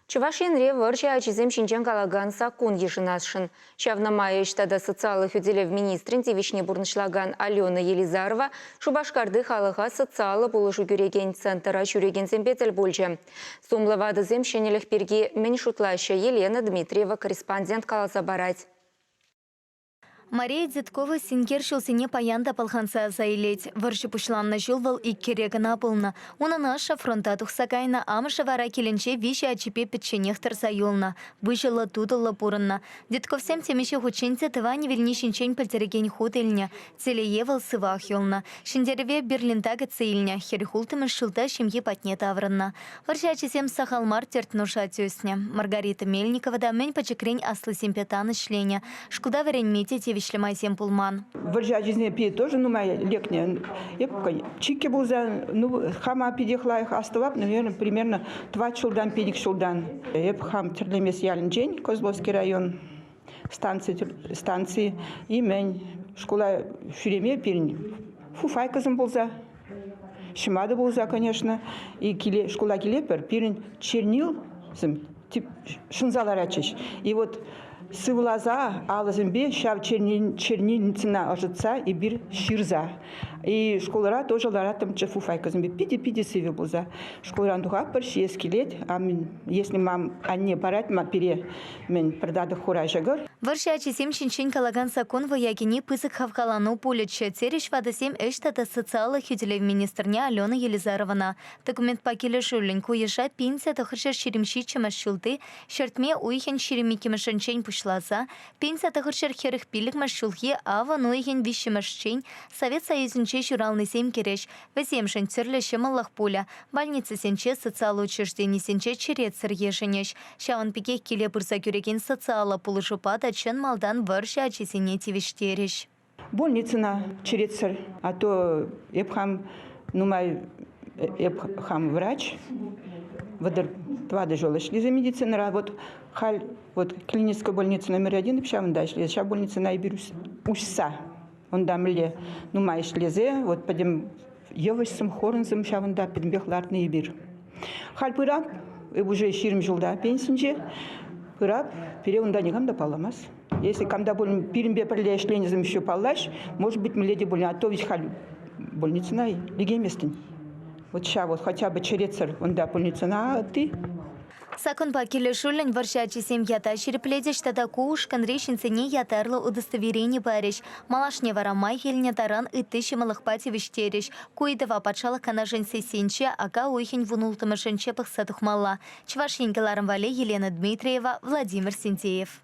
Чӑваш Енре вӑрҫӑ ачисем ҫинчен калакан саккун йышӑнасшӑн. Ҫавна май ӗҫ тата социаллӑ хӳтӗлев министрӗн тивӗҫне пурнӑҫлакан Алена Елизарова Шупашкарти халӑха социаллӑ пулӑшу кӳрекен центра ҫӳрекенсемпе тӗл пулчӗ. Сумлӑ ватӑсем ҫӗнӗлӗх пирки мӗн шутлаҫҫӗ, Елена Дмитриева корреспондент каласа парать. Мария Деткова синкер ҫулсене паян та пӑлханса аса илет. Вӑрҫӑ пуҫланнӑ ҫул вӑл иккӗре кӑна пулнӑ. Унӑн ашшӗ фронта тухса кайнӑ, амӑшӗ вара килӗнче виҫӗ ачипе пӗчченех тӑрса юлнӑ. Выҫӑллӑ-тутӑллӑ пурӑннӑ. Детковсем темиҫе хутчен те тӑванӗ вилни ҫинчен пӗлтерекен хут илнӗ. Телее вӑл сывах юлнӑ. Ҫӗнтерӗве Берлинта кӗтсе илнӗ, 46-мӗш ҫулта ҫемйи патне таврӑннӑ. Вӑрҫӑ ачисем сахал мар терт-нуша тӳснӗ. Маргарита Мельникова та мӗн пӗчӗкрен аслисемпе тан ӗҫленӗ. Шкулта вӗренме те тивӗҫлӗ майсем пулман. Вӑрҫӑ ачисене питӗ тоже нумай лекнӗ. Эп чикӗ пулсан, ну, хама питех лайӑх астӑвап, наверное, примерно тӑват ҫултан, пилӗк ҫултан. Эп хам Тӗрлемес ялӗнчен, Козловский район, станци, станци имен. Шкула ҫӳреме пирӗн фуфайкӑсем пулса, ҫӑматӑ пулса, конечно. И киле, шкула килетпӗр, пирӗн чернилсем шӑнса ларатчӗҫ. И вот сывласа алӑсемпе ҫав чернильницӑна ӑшӑтса эпир ҫырса. И школӑра тоже лараттӑмччӗ фуфайкӑсемпе. Питӗ-питӗ сивӗ пулса. Школран тухатпӑр, ҫиес килет. А если мам анне парать ма пире мӗн пӗр татӑк хура ҫӑкӑр. Вӑрҫӑ ачисем ҫинчен калакан саккун вӑя кӗни пысӑк хавхалану пулӗччӗ, терӗҫ ватӑсем ӗҫ тата социаллӑ хӳтӗлев министрне Алена Елизаровӑна. Документпа килӗшӳллӗн ку йыша 1927 ҫулти ҫӗртме уйӑхӗн 22-мӗшӗнчен пуҫласа 1945 ҫулхи авӑн уйӑхӗн виҫҫӗмӗшчен Совет Союзӗнче ҫуралнисем кӗрӗҫ. Вӗсемшӗн тӗрлӗ ҫӑмӑллӑх пулӗ. Больницӑсенче, социаллӑ учрежденисенче черетсӗр йышӑнӗҫ. Ҫавӑн пекех киле пырса кӳрекен социаллӑ пулӑшупа та чӑн малтан вӑрҫӑ ачисене тивӗҫтерӗҫ. Больницӑна черетсӗр, а то эп хам нумай эп хам врач, вӑтӑр тӑватӑ ҫул ӗҫлесе медицинӑра. Вот халь вот клиническая больница номер один ҫавӑнта ӗҫлесе, ҫав больницӑна эпир уҫса унта мӗнле нумай ӗҫлесе, вот пӗтӗм йывӑҫсем, хурӑнсем ҫавӑнта пӗтӗмпех лартнӑ эпир. Халь пырап, эп уже 20 ҫулта пенсинче, пырап, пире унта никам та палламасть. Если кам та пулин пирӗнпе пӗрле ӗҫленисем еще паллаҫ, может быть, мӗнле те пулин, а то ведь халь больницӑна лекейместӗн. Вот ҫав вот хотя бы черетсӗр унта больницӑна, а ты Саккунпа килӗшӳллӗн вӑрҫӑ ачисем ята ҫирӗплетӗҫ тата ку ушкӑнри ҫынсене ятарлӑ удостоверени парӗҫ. Малашне вара май килнӗ таран ытти ҫӑмӑллӑхпа тивӗҫтерӗҫ. Ку ыйтӑва Патшалӑх Канашӗн сессийӗнче ака уйӑхӗн вунулттӑмӗшӗнче пӑхса тухмалла. Чӑваш Ен кӑларӑм валли Елена Дмитриева, Владимир Синдеев.